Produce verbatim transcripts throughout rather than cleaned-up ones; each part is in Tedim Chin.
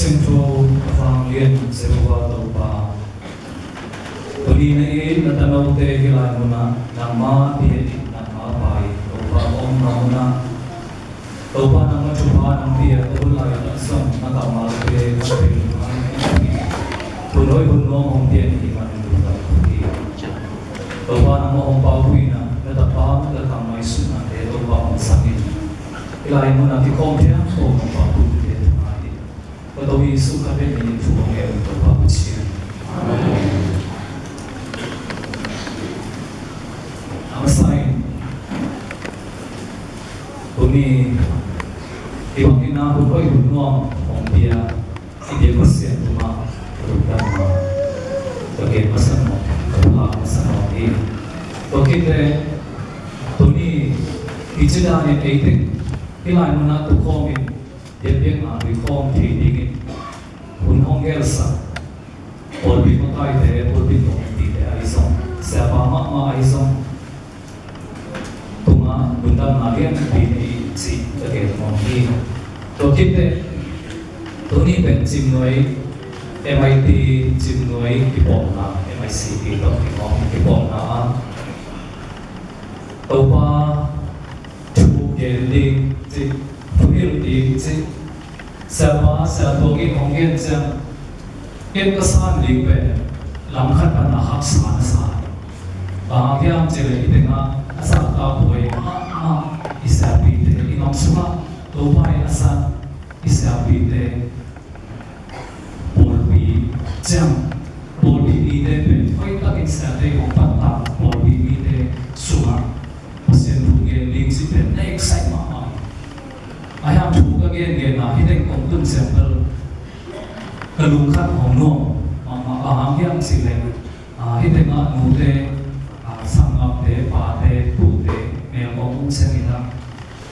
Siangtho a vanglian Jehovah Topa, tuni na it na tanote hih lai munah nangma bia in nangma pai Topa om na munah Topa nangma thupha nang bia ka hun lai tak zong na kammalte na pil ngai hun hoih hun nuam hong pia in hih manin lungdam hi. Topa nangma hong pauhuina na tapa na tangmai sunate Topa hong sangin hih lai munah kikhawm thiang khawm hong pauhuite thungai in ka Topa Jesuh khat pen min in thu hong ngen Topa Pasian. Amen. A masa in tuni i bangin a hun hoih hun nuam hong pia i biak Pasian tungah ka lungdamna ka gen masa mawk ka pha masa mawk hi. Tua khit teh tuni i ci danin ei teng hih lai munah tukhawm in biakpiakna tuikhawm thei dingin hun hong gelsak pawlpi makaite, pawlpi tawh mipite ahi zong, siapa mahmah ahi zong tungah lungdamna lianpi nei cih ka gen nuam hi. Tua khit teh tuni pen Cimnuai M I T Cimnuai kipawlna M I C T tawh kipawlna a Topa thu gen ding cih, thu hilh ding cih, siapa siapa in hong gen ciang ken ka san ding pen lam khat pan a haksa na sa. Bang hang hiam cih leh i tengah a zahtak huai mahmah i siapite, i ngam sungah Topa in a zat i siapite pawlpi ciang, pawlpi mite pen hoihtakin siate hong pattak pawlpi mite sungah Pasian thu gen ding cih pen na excite mahmah hi. A hiang thu ka gengen a hih teng kong tun ciang bel ka lung khat hong nuam mahmah. Bang hang hiam cih leh, ah, hih tengah nute, ah, sanggamte, pate, pute, mel kong um ciangin ah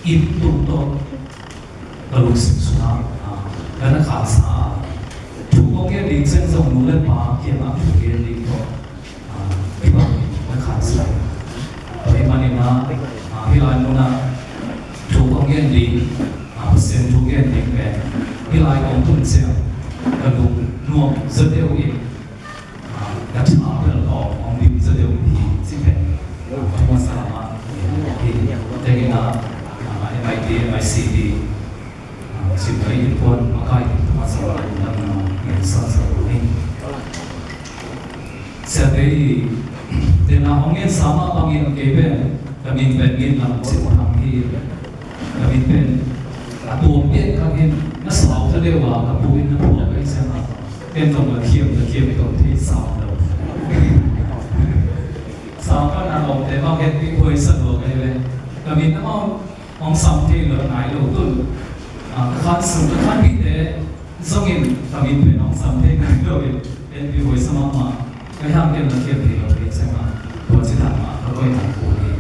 inn tung tawh ka lungsim sungah, ah, ka na khansa a, thu kong gen ding ciang zong nu le pa kiangah thu gen ding tawh, ah, kibang na khansa. Tua ahih manin ah, ah, hih lai munah thu kong gen ding, ah, Pasian thu gen ding pen hih lai kong tun ciang ka lung nuam zaw deuh in, ah, ka tha bel tawm hong dim zaw deuh hi ci pen, ah, ka muansa mahmah hi. Tengin ah, ah, M I T, M I C T, ah, Cimnuai innkuan makai tungah sa lungdamna ngen sa sa hi. Siate i tena hong ngen sa mah bangin kei pen ka min pen Min Lam Cin Thang hi. Ka min pen a tuam pian khat in na sau ta deuh a ka pu in na phuak ahi ciangin ken zong la khiam la khiam tawh thei sam lo. Sam pan a lawmte bang het pi huai sa lua ka hi ve. Ka min amau hong sam thei lo nai lo tun. Ah, ka khan sung ka khan bihte zongin ka min pen hong sam thei nai lo in ken pi huai sa mahmah. Ka hiam ken la khiam thei lo thei ciangin tua ci dan mah ka koih nai pu hi.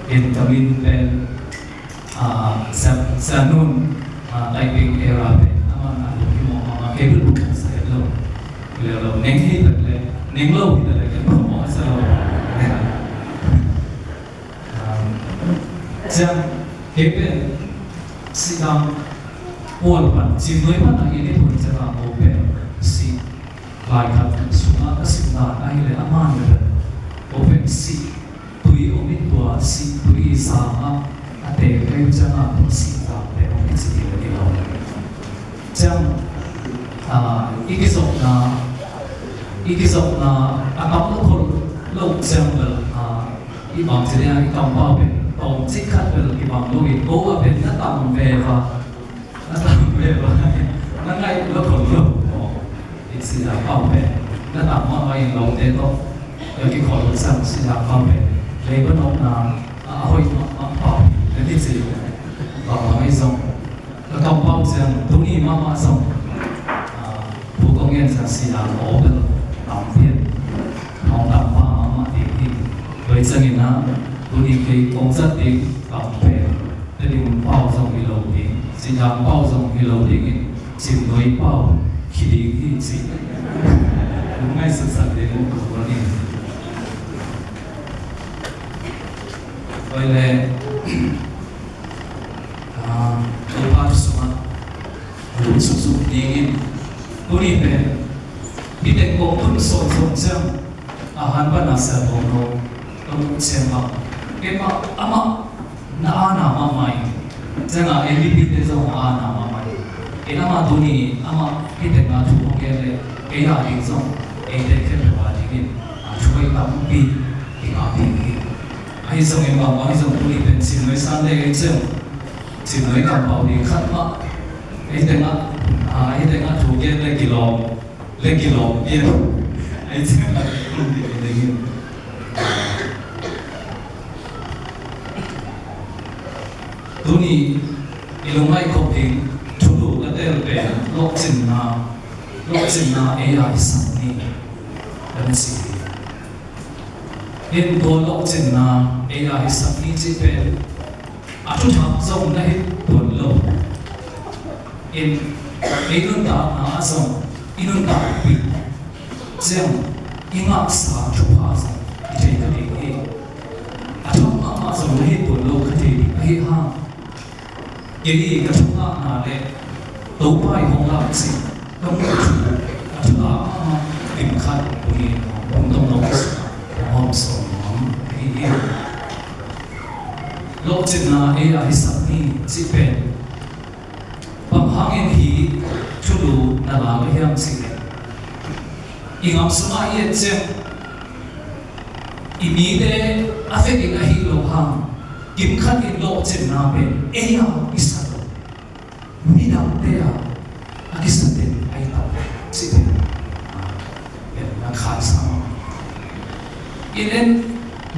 Ken ka min pen Ah, Sia, Sia Nun, ah, Taiping era pen, aman a lung hi mawk, aman kei lung mawk sa het lo. Leh lo, neng hi tak leh, neng lo hi tak leh, ken mawk sa lo. Ah, ciang, kei pen, si dang, pual pan, si nuai pan a ini pun ciang a mo pen, si, lai khat sungah ka sim dan ahih leh a man leh pen, ko pen si tui om in tua si tui sang ah a te kai ciang a tua si dan pen om in si ti leh ni lo. Ciang, ah, i kizopna, i kizopna a tam lo khol lo ciang bel, ah, i bang ci dia i kampau pen tawm cik khat bel kibang lo in ko a pen na tam ve va. Na tam ve vai, na ngaih lo khol lo. I si a pau pen na tam mahmah in lawmte tawh ka kikhol sang si a pau pen Lebanon na a hoih mahmah pau na kici. Bang bang ahi zong ka kampau ciang tuni mahmah zong, ah, thu kong ngen ciang si a aw bel tam pian hong tam pah mahmah ding hi. Tua ciangin ah tuni kei kong zat ding kam pen Tedim pau zong hi lo ding, Sihzang pau zong hi lo dingin, Cimnuai pau hi ding hi ci. Ngaihsutsak ding uh ka puan in. Tua leh, ah, Topa thu sungah a lungsuksuk dingin, Tuni pen hih teng kong tun sawn zong ciang a han pan a sia tawm lo ka muh ciang bang, keimah amah na ana mahmah in, ciangah ei mipite zong a ana mahmah in. Keimah tuni amah hih tengah thu hong gen leh ei a ding zong eite khempeuh a dingin a thu ei tampi kingah ding hi. Ahi zongin bang, ahi zong tuni pen Cin Noi Sunday ei ciang Cin Noi kampau ding khat mah ei tengah, a, ei tengah thu gen leh kilawm, leh kilawm pian ei ciang a ding hi. Tuni i lungngaih khop ding thulu ka teel pen lawhcinna, lawhcinna ei a hisak ni, kan ci hi. Hih tua lawhcinna ei a hisak ni cih pen a thuthak zong na hi tuan lo. In, ei nuntakna ah zong i nuntakpih ciang i ngahsa thupha zong i thei kha ding hi. A thak mahmah zong na hi tuan lo kha thei ding ahi hang, kei ka thungahna leh Topa i hong lak cih ka muh thu a thalak mahmah kim khat tuni hong tong lo, hong hawm sawm nuam ahi hi. Lawhcinna ei a hisak ni cih pen bang hangin hih thulu na la ka hiam cih leh, i gam sungah i et ciang i mite a vekin ahih loh hang kim khat in lawhcinna pen ei a kisa lo, midangte a a kisa pen ahi ta cih pen, ah, pen na khansa mah. In en,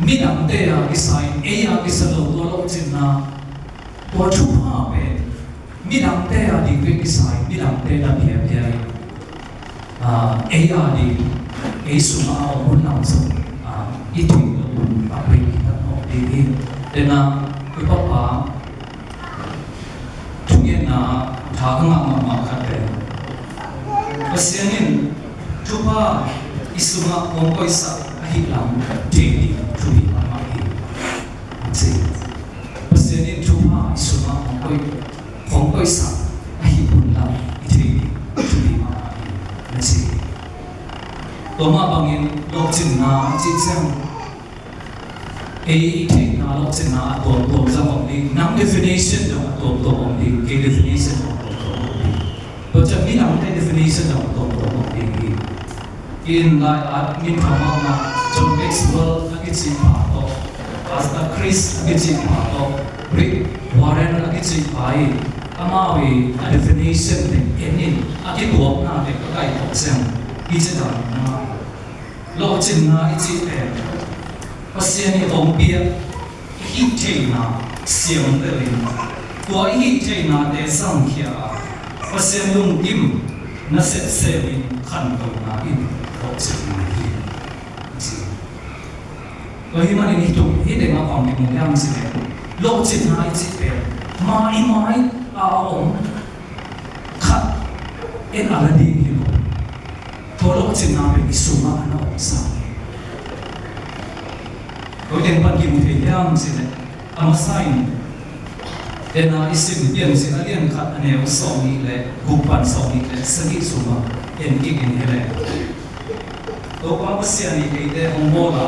midangte a kisa in ei a kisa lo tua lawhcinna, tua thupha pen midangte a ding pen kisa in, midangte na piapia in, ah, ei a ding, ei sungah a om hun lam zong, ah, i theih loh hun a pei kitak mawk ding hi. Dena i papa thugenna tha ka ngah mahmah khat pen, Pasian in thupha i sungah hong koihsak ahih lam thei ding thupi mahmah hi, ci. Pasian in thupha i sungah hong koih, hong koihsak ahih hun lam i thei ding thupi mahmah hi, na ci. Tua mah bangin lawhcinna cih ciang ei i theihna lawhcinna a tuamtuam zong om ding, nang definition zong a tuamtuam om ding, kei definition zong a tuamtuam om ding. Tua ciang midangte definition zong a tuamtuam om ding hi. In lai-at minthang mahmah John Maxwell a kici pa tawh, Pastor Chris a kici pa tawh, Rick Warren a kici pa in amau i a definition teng en in a kituakna teng ka kaih tawh ciang hi ci dan na. Lawhcinna i cih pen Pasian i hong piak i hih theihna siangtel in, tua i hih theihnate zangkhia a, Pasian lungkim na setseu in khantohna in lawhcinna hi, ci. Tua ahih manin hih tung hih tengah bang kimu hiam cih leh, lawhcinna i cih pen mai mai a om khat en a la ding hi lo. Tua lawhcinna pen i sungah a na om sa hi. Tua teng pan kimu thei hiam cih leh, a masa in dena i sim Piancil a lian khat a neu sawmnih le guk pan sawmnih le sagih sungah en kik in hi leh, Topa Pasian in eite hong bawl a,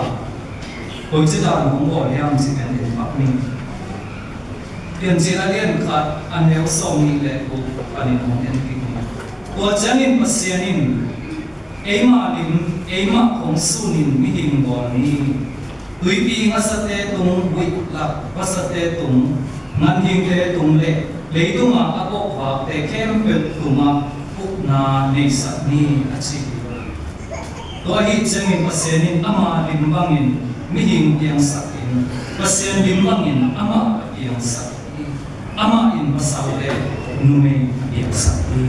koici dan hong bawl hiam cih en en pak ning. Piancil a lian khat a neu sawmnih le guk panin hong en kik ning. Tua ciangin Pasian in, eimah lim, eimah hong sunin mihing bawl ni. Tuipi ngasate tung, buihlap vasate tung, ganhingte tung le leitungah a kawkvakte khempeuh tungah ukna neisak ni, a ci hi. Tua ahih ciangin Pasian in ama lim bangin mihing piangsak in, Pasian lim bangin amah a piangsak hi. Amah in pasal le numei a piangsak hi.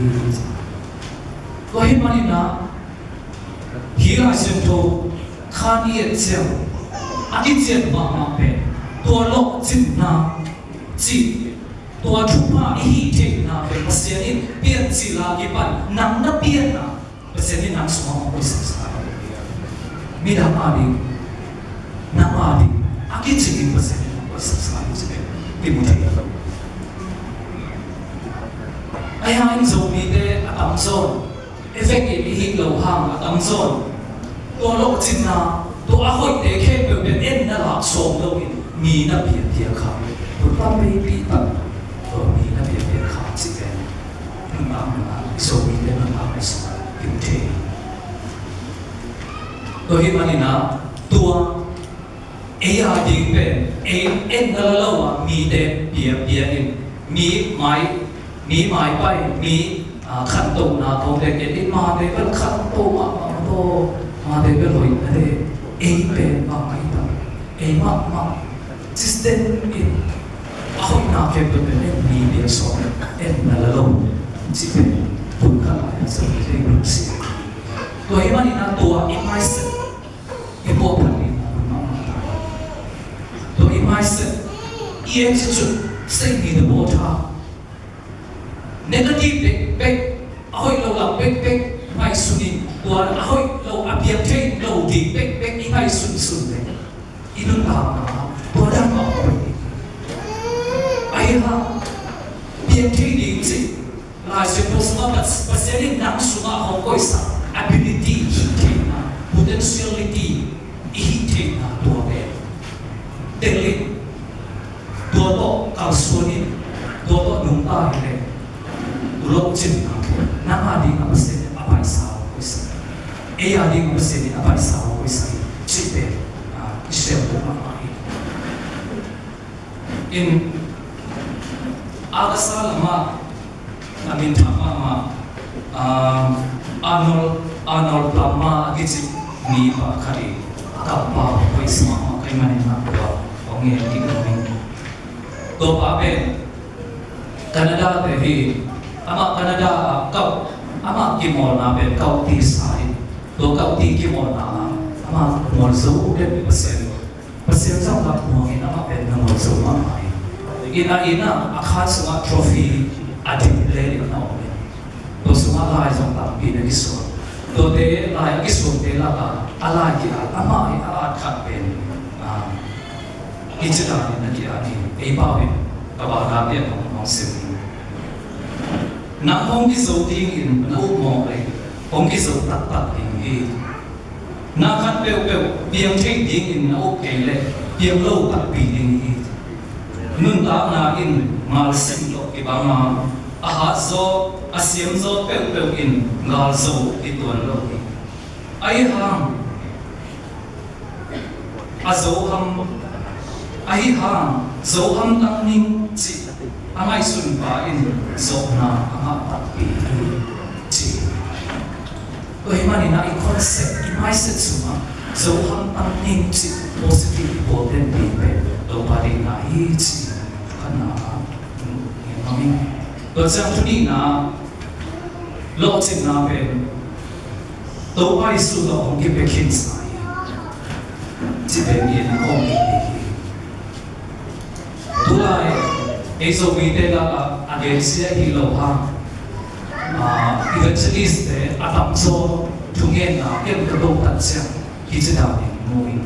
Tua ahih manin ah, hih Lai Siangtho khan i et ciang a kician mahmah pen tua lawhcinna cih, tua thupha i hih theihna pen Pasian in Piancil a kipan nang na pianna, Pasian in nang sungah hong koihsak sa. Midang a ding, nang a ding a kicing in Pasian in hong koihsak sa, ci pen kimu thei lo. Ahi hangin Zomite a tamzaw Effect in i hih loh hang a tamzaw in tua lohcinna, tua a hoihte khempeuh pen en na lak sawm loin mi na piapia kha. Tua tampipi pan tua mi na piapia kha cih pen nuntakna, i Zomite nuntakna sungah i mu thei hi. Tua hih manin ah tua ei a ding pen ei en na la lo a mite piapia in, mi mai, mi maipai, mi, ah, khantohna khawng le gen in, mate bel khanto mahmah maw, mate bel hoih na le, ei pen bang mah hi ta, ei mahmah cisten in a hoihna khempeuh pen en mi piapia sawm, en na la lo cih pen hun khat lai a sa mi thei lungsim. Tua hih manin ah tua i mindset i puahphat ding a hun mahmah ta. Tua i mindset, i attitude, sei mi the water. Negative bekbek, a hoih lo lam bekbek ngaihsun in, tua a hoih lo, a piang thei lo ding bekbek i ngaihsun sun le i nuntakna tua dan mah a hoih ding. Ahih hang piang thei ding cih Lai Siangtho sungah Pas-, Pasian in nang sungah hong koihsak ability, hih theihna, potentiality, i hih theihna tua pen tel in, tua tawh kalsuan in, tua tawh nungta hi leh, tua lohcinna nang a ding a Pasian in a paisa hong koihsak, ei a ding a Pasian in a paisa hong koihsak hi cih pen, ah, i siam uh mahmah hi. In August lam ah a minthang mahmah, ah, Arnold, Arnold Palmer a kici mipa khat i kampa hoih sa mahmah ka hih manin ah tua hong ngen kik nuam ing. Tua pa pen Canada te hi. Amah Canada ah kau, amah kimawlna pen kau tisa hi. Tua kau ti kimawlna ah amah mual zo den Pasian Pasian zong lak muangin amah pen na mual zo mahmah hi. Inn ah, inn ah a khan sungah trophy a dim le lim na om hi. Tua sungah lai zong tampi na kisuan. Tuate lai a kisuante lakah a lai ki-at, amah hi a at khat pen, ah, hih ci danin na ki-at hi. Ei pau in ka bana lian hong, hong sim hi. Nang hong kizo dingin na up mawk leh hong kizo taktak ding hi. Na khat peuhpeuh piang thei dingin na up kei leh piang lo takpi ding hi. Nuntakna in ngal sim tawh kibang a, a hat zaw, a siam zaw peuhpeuh in ngal zo kituan lo hi. Ahih hang a zo ham, ahih hang zo hamtang ning cih a ngaihsun pa in zawhna a ngah takpi hi ci. Tua hih manin ah i concept, i mindset sungah zo hamtang ning cih positive i bawl tenpi pen Topa deihna hi ci. Khatna ah ngen ngam ing. Tua ciang thu nihna, lawhcinna pen Topa Jesuh tawh hong kipia khinsa hi ci pen i en khawm kik ding hi. Tulai ei Zomite lakah a gensia hi lo hang, ah, evangelist te a tamzaw thungetna ken ka dotat ciang hih ci danin mu hi.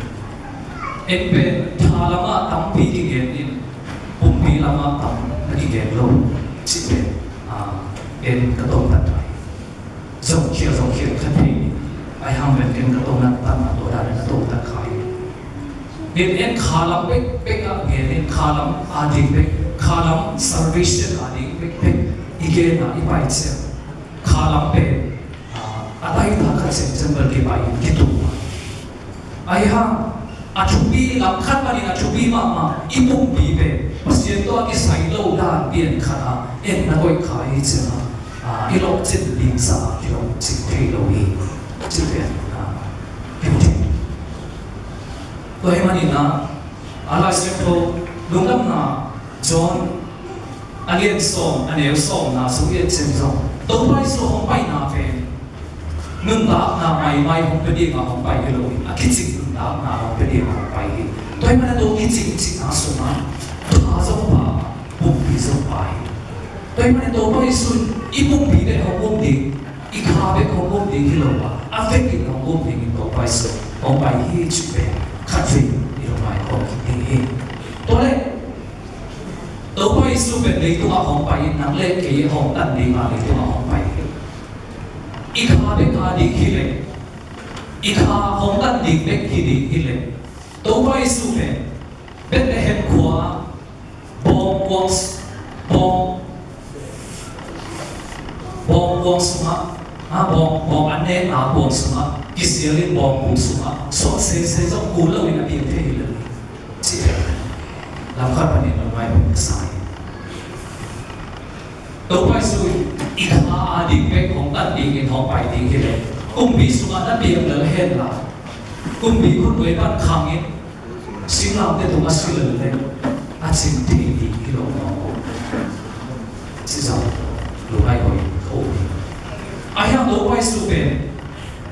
En pen tha lamah tampi kigen in, pumpi lamah tam na kigen lo cih pen, ah, en ka dotat hi. Zongkhia, zongkhia kha thei ni. Ahih hang pen ken ka to nak tan a tua dan ka to tak kha hi. Ken en khalam pek pek a ngen in, khalam a ding pek, khalam salvation a ding pek pek i gen a i pai ciang khalam pen, ah, a tai ta kha ciang ciang bel kipai in kitu. Ahih hang a thupi, lam khat panin a thupi mahmah i pumpi pen Pasian tawh a kisai lo dan pian khat ah en na koih kha hi ciang a, ah, i lawhcin limsa a kilawhcin thei lo hi. Ci pen, ah, hi mu thei. Tua hih manin ah a Lai Siangtho Lungdamna John a lian sawm, a neu sawmna sung i et ciang zong Topa Jesuh hong paina pen nuntakna maimai hong pia dingin hong pai hi lo in, a kicing nuntakna hong pia dingin hong pai hi. Tua hih manin tua kicing cihna sungah tha zong pha, pumpi zong pha hi. Tua hih manin Topa Jesuh in i pumpi bek hong um ding, i kha bek hong um ding hi lo a, a vekin hong um dingin Topa Jesuh hong pai hi cih pen khatvei i lungdam khawm kik ding hi. Tua leh Topa Jesuh pen leitungah hong pai in, nang le kei hong tan dingin leitungah hong pai hi. I kha bek a dik hi leh, i kha hong tan ding bek hi ding hi leh, Topa Jesu pen Bethlehem khua ah bawng kuang, bawng, bawng kuang sungah, a bawng, bawng an nekna kuang sungah kisial in bawng kuang sungah suak seisei zong kul loin a piang thei hi lo hi. Cih pen lam khat panin lo ngai hong sa hi. Topa Jesu i kha a dik bek hong tan dingin hong pai ding hi leh, kumpi sungah na piang lel hen la, kumpi khutnuai pan khangin singlamteh tungah si lel leh a cing thei ding hi lo maw? Ci zong lungngai hoih ko hi. A hiang Topa Jesu pen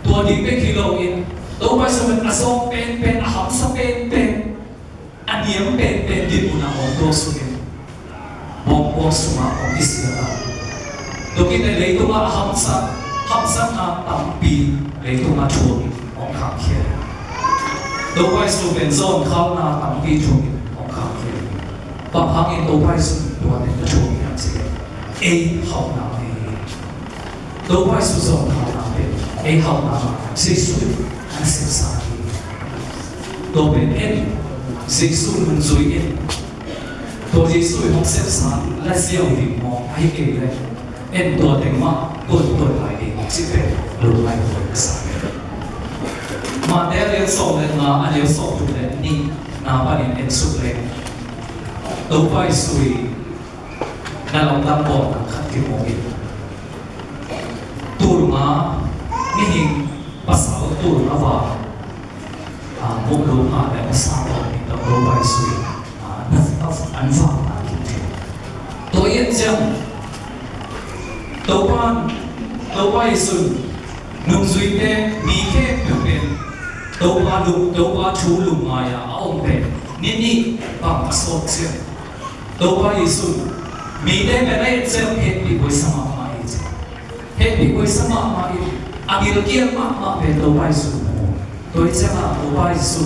tua ding bek hi loin, Topa Jesu pen a zawng penpen, a hamsa penpen, a niam penpen dinmun ah hong tuak sungin bawng kuang sungah hong kisial a, tua khit teh leitungah a hamsat, hamsatna tampi leitungah thuakin hong khangkhia hi. Topa Jesu pen zawnkhauna tampi thuakin hong khangkhia hi. Bang hangin Topa Jesu tua teng na thuak hiam cih leh, ei hauhna ngei hi. Topa Jesu zawnkhauna pen ei hauhna mah Jesu in a sepsa hi. Tua pen en Jesu nungzui in, tua Jesu in hong sepsa la ziau ding maw, ahih kei leh en tua teng mah tuantuan lai ding cih pen lungngai huai ka sa hi. Matthai a lian sawm le nga, a neu sawmthum le nihna panin en suk leng, Topa Jesu i na lamdang bawlna khat kimu in, tul nga, mihing pasal tul nga va, a, muh lum nga le masa bawlin Topa Jesu in, a, na, na, an vakna kithei. Tua i et ciang Topa, Topa Jesu in nungzuite, mi khempeuh pen Topa lum, Topa thu lungngai a a om pen ni nih bang a sawt ciang, Topa Jesu in mite pen a et ciang hehpih huai sa mahmah hi ci. Hehpih huai sa mahmah hi. A gilkial mahmah pen Topa Jesu mu. Tua hi ciangin Topa Jesu,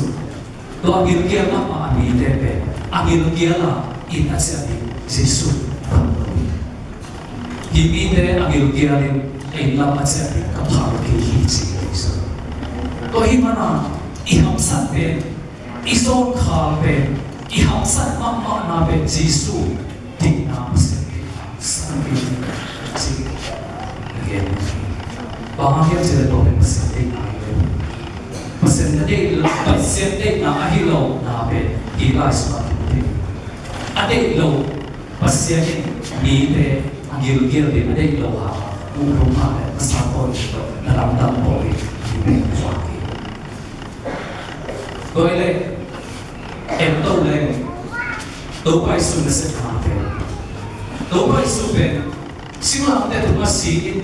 tua a gilkial mahmah a mite pen a gilkial a inn a ciah ding Jesu phat lo hi. Hih mite a gilkial in a inn lam a ciah ding ka phal kei hi ci Jesu. Tua hi mana i hamsat pen, i zawnkhal pen, i hamsat mahmahna pen Jesu deihna, Pasian deihna sang ding ci. Again, bang hang hiam cih leh tua pen Pasian deihna hi lo. Pasian na deih, Pasian deihna ahi lo na pen hih lai sungah kimu thei. A deih lo Pasian in mite a gilkial ding a deih lo hang muh lum nga le masa bawlin na lamdang bawlin hi pen vak hi. Tua hi leh en to leng, Topa Jesu nasepna pen, Topa Jesu pen singlamteh tungah si in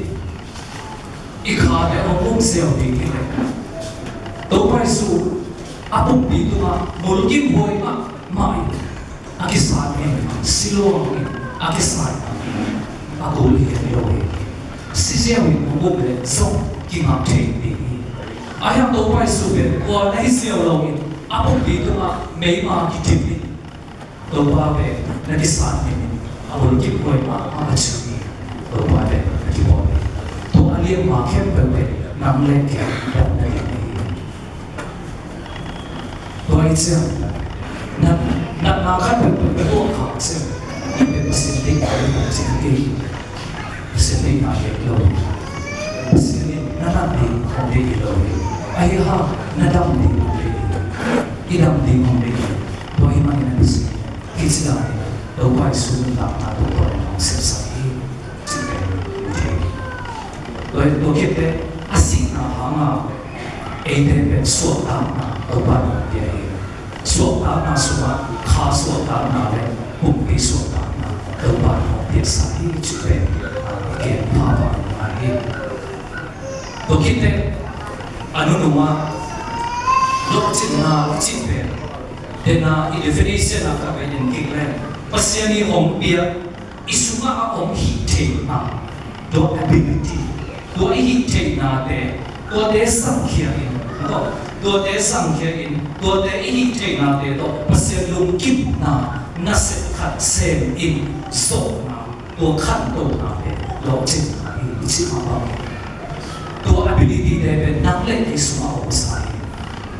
i khate hong um ziau ding hi leh, Topa Jesu a pumpi tungah mulkimhuai mahmah in a kisat in, si luang in a kisat in a kul hi lo hi. Si ziau in hong um leh zong kingak thei ding hi. A hiang Topa Jesu pen kua na hi ziau lo in a pumpi tungah meima kidim in, Topa pen na kisat in, a mulkimhuai mahmah a ci hi. Topa pen na kibawl in, tua a liamma khempeuh pen nang le kei damna ding hi. Tua hi ciang, na, natna khat peuhpeuh na tuah khak ciang, hih pen Pasian deihna hi ci hi. Pasian deihna hi lo. Pasian in na nat ding hong deih hi lo hi. Ahi hang na dam ding hong deih hi. I dam ding hong deih hi. Tua ahih manin na Pasian, hih ci dan in Topa Jesu nuntakna Topa in hong sepsak hi. Tua, tua khit teh a sihna hanga eite pen suahtakna Topa in hong pia hi. Suahtakna sungah kha suahtakna le pumpi suahtakna Topa in hong piaksa hi cih pen, ah, i gen phapha ngai hi. Tua khit teh a nunung ah lawhcinna cih pen, dena i definition ah ka pen in kik leng, Pasian i hong piak i sungah a om hih theihna, tua ability, tua i hih theihnate, tuate zangkhia in, tuate zangkhia in, tuate i hih theihnate tawh Pasian lungkimna nasep khat sem in zawhna, tua khantohnate lawhcinna hi, i cih mah bangin Tua ability te pen nang le kei sungah om sa hi.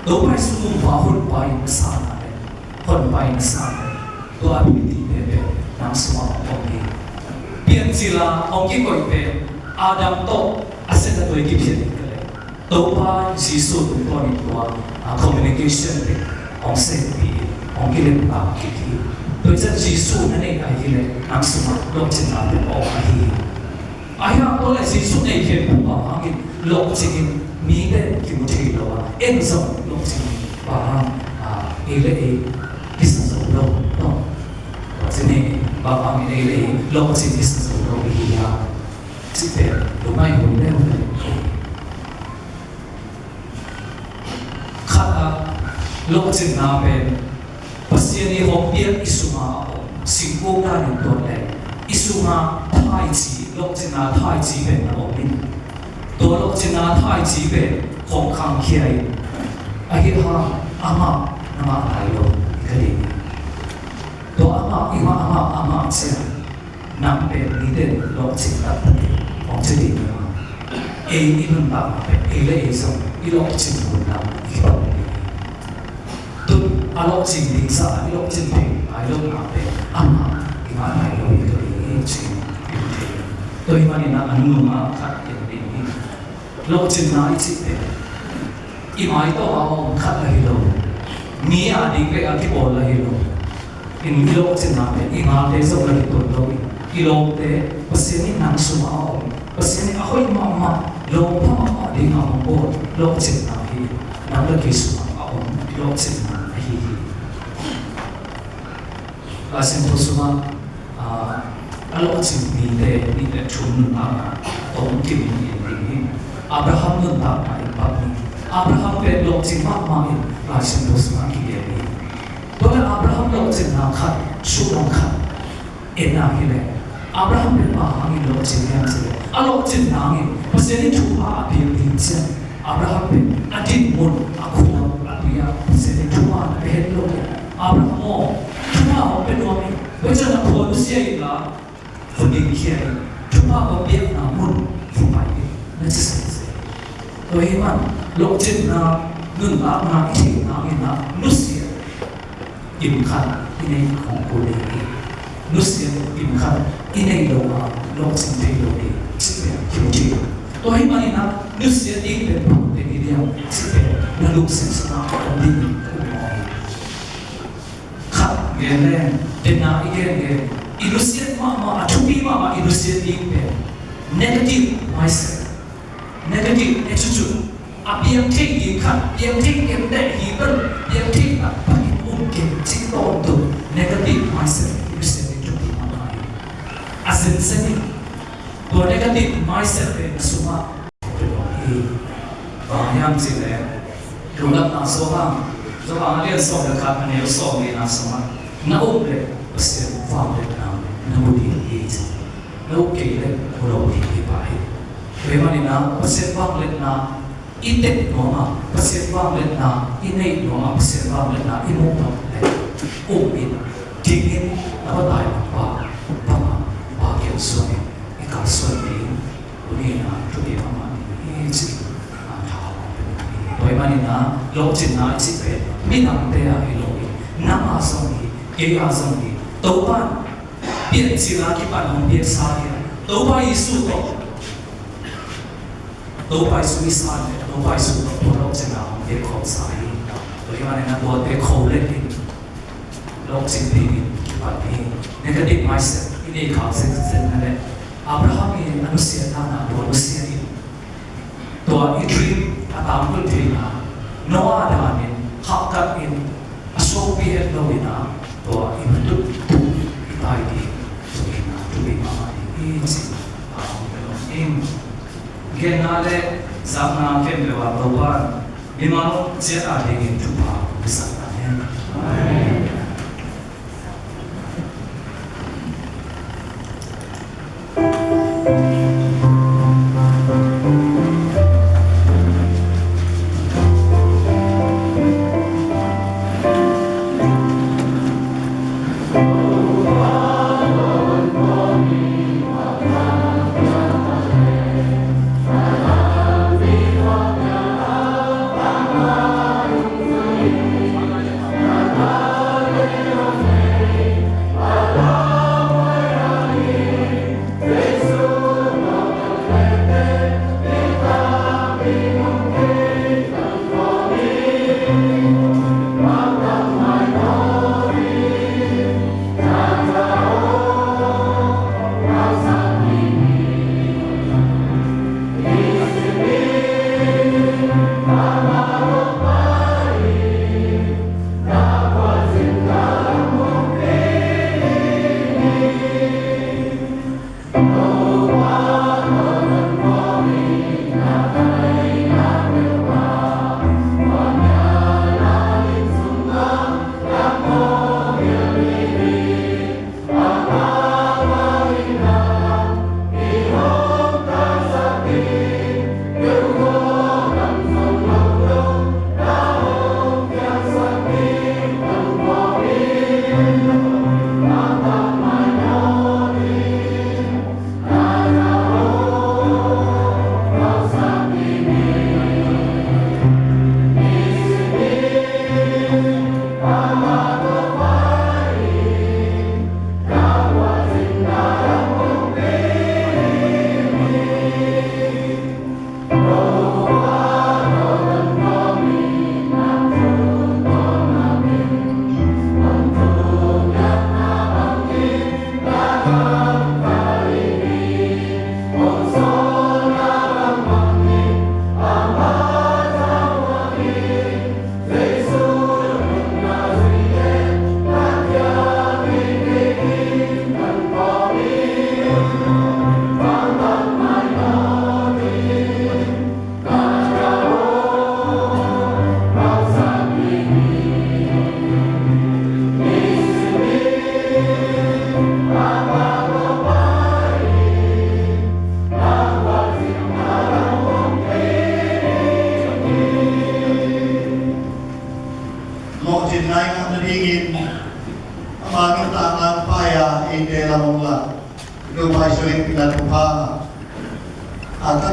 Topa Jesu nungpa Honpa in a sa na le, Honpa in a sa na le, tua ability te pen nang sungah om hi. Piancil a hong kikoih pen Adam tawh a set a tuai kiphiat hi ka le, Topa Jesu tungtawnin tua, ah, communication pen hong sempih, hong kilemta kik hi. Tua ciang Jesu na neih ahih leh nang sungah lawhcinna pen om ahi hi. Ahi hang tua leh Jesu nei khempeuh bang hangin lawhcing in mite kimu thei lo a, en zong lawhcing in bang hang, ah, ei le ei kisa zo lo, no? Lawhcing in bang hangin ei le ei lawhcing kisa zo lo i hi hiam cih pen lungngaih hun leuleu. Khat ah, lawhcinna pen Pasian i hong piak i sungah a om singkung danin tuat leh i sungah thaici, lawhcinna thaici pen a om in, tua lawhcinna thaici pen hong khangkhia in, ahi hang amah na ngah nai lo i ka ding hi. Tua amah i ngah, amah, amah ciang nang pen mite lawhcing taktak hi, hong ci ding hi. Ei i nuntakna pen ei le ei zong i lawhcing hun lam i kipan ding hi. Tun a lawhcing ding sa, i lawhcing thei nai lo na pen amah i ngah nai lo hi ka ding hi ci in i thei. Tua ahih manin a nunung a khat en ding hi. Lawhcinna i cih pen i maitawng a om khat la hi lo. Mi a ding bek a kibawl la hi lo. In i lawhcinna pen i ngalte zong la hi tuan lo in, i lawmte, Pasian in nang sungah a om, Pasian in a hoih mahmah, lawm pha mahmah ding a hong bawl lawhcinna hi. Nang le kei sungah a om lawhcinna ahi hi. Lai Siangtho sungah, ah, a lawhcing mite nih le thum nuntakna tawm kimin en ding hi. Abraham nuntakna en pak ni. Abraham pen lawhcing mahmah in Lai Siangtho sungah kigen hi. Tua leh Abraham lawhcinna khat, sutlam khat en a hi leh, Abraham pen bang hangin lawhcing hiam cih leh, a lawhcin nangin Pasian in thupha a piak ding ciang Abraham pen a dinmun, a khua, a tui ah Pasian in thupha na pia het lo in, Abraham aw, thupha hong pia nuam in, tua ciang na khua nusia in la, vun dingkhia in, thupha hong piakna mun vun pai in, na ci sese. Tua ahih man lawhcinna, nuntakna i theih nangin a nusia kim khat i neih khong kul hi. Nusia kim khat i neih lo a lawhcing thei lo hi cih pen kimu thei. Tua ahih manin a nusia ding pen bang pen hi diam cih pen na lungsim sungah om dingin ka um mawk hi. Khat gen leng, denna i gen gen, i nusia mahmah, a thupi mahmah i nusia ding pen negative mindset, negative attitude, a piang thei ding khat, piang thei kei leh hi bel, piang thei taktak in um kei cih tawntung negative mindset i Pasian in thupi mahmah hi. A zenzen in tua negative mindset pen na sungah hi. Bang hiam cih leh, Lungdamna Johan, Johan a lian sawm le khat, a neu sawm lina sungah, na up leh Pasian vangliatna na mu ding hi ci. Na up kei leh mu lo ding hi pah hi. Tua ahih manin a Pasian vangliatna i tep nuam a, Pasian vangliatna i neih nuam a, Pasian vangliatna i muh nuam leh um in, ding in, na va tai bang pa, bang a, pa keu suan in, i kalsuan ding, tuni in a thupi mahmah ding hi ci. A tha hong pia ding hi. Tua ahih manin a lawhcinna i cih pen midangte a hi lo in, nang a zong hi, kei a zong hi. Topa in piancil a kipan hong piaksa hi a, Topa Jesu tawh, Topa Jesu i san leh Topa Jesu tawh tua lawhcinna hong piak khawmsa hi. Tua ahih manin a tuate kho let in lawhcing dingin kipan hi. Negative mindset i nei khak zenzen na leh, Abraham i a nusiatna tua nusia in, tua i dream a tangkul theihna, Noah danin hahkat in, a suakpi het lo in a, tua i mutut tuk i tai ding, tua in a thupi mahmah ding hi ci. A hong pia lo in. Genna le zakna khempeuh ah Topa in mimal ciat a dingin thupha hong pia sak ta hen. Amen.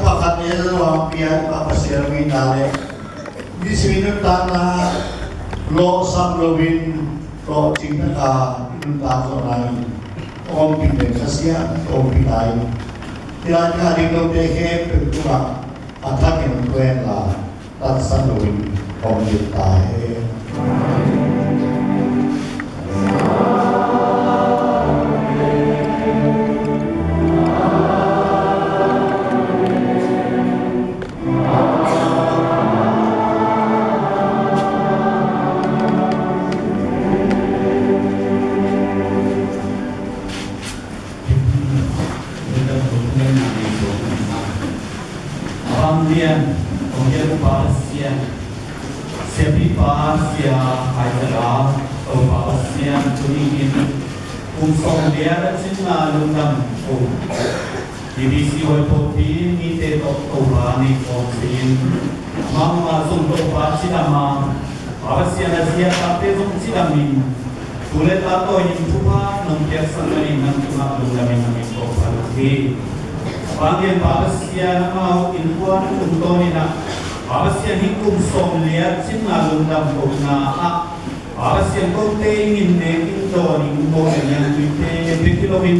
Pakhat ni a luang pian pa Pasian a wina le mi simin nuntakna lawhsam loin lawhcing taka i nuntak zawh nangin hong ompih den Kha Siangtho hong pi ta in, hih lai ka ding lote khempeuh tungah a thakin hong tua hen la, taksan loin hong dim ta hen. Vanglian, kong hiat Upa Pasian, siapipa Sia Khai Za Lau, Topa Pasian, tuni in kum sawm liat a cinna lungdam kum, B B C Hoipawlpi mite tawh Topa nei khawm ci-in, amah zong Topa cidam a, Pa Pasian a zia tate zong cidam in, tu le ta tawi in thupha nong piaksak manin nang tungah lungdam in nang in kong phat uh hi. Vanglian Pa Pasian, amau innkuan tungtawn in ah, Pa Pasian, hih kum sawm liat cinna lungdam kohna ah, Pa Pasian, kote in nek in dawn in, ko le niangtuite bek hi loin,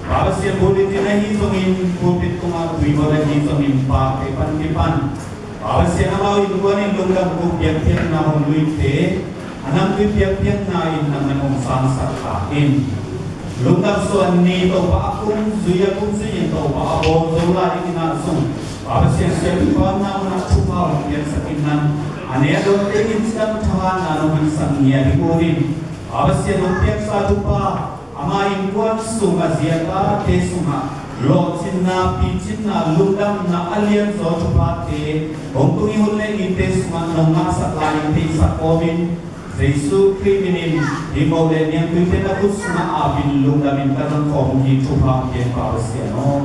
Pa Pasian, bulletin ahi zongin, pulpit tungah tuibawl ahi zongin, pate pan kipan, Pa Pasian, amau innkuan in lungdam ko piakpiakna hong luite, a namtui piakpiakna in nangman hong sangsak ta in. Lungdam suan ni Topa a kum zui a kum zui in Topa a bawl zo lai in ah zong, Pa Pasian, siapipa na mun ah thupha hong piaksak in nang, a ne a dawnte in cidam thahatna nong hilhsak ngiat ding un in, Pa Pasian, hong piaksa thupha, ama innkuan sung a zia tate sungah lawhcinna, picinna, lungdamna a lianzaw thuphate hong tung i hun le nite sungah nong ngahsak lai in theihsak kawmin, Jesu Khrih minin hih ko le niangtuite na khut sungah apin lungdamin ka zang khawm hi. Thupha hong pia in Pa Pasian aw.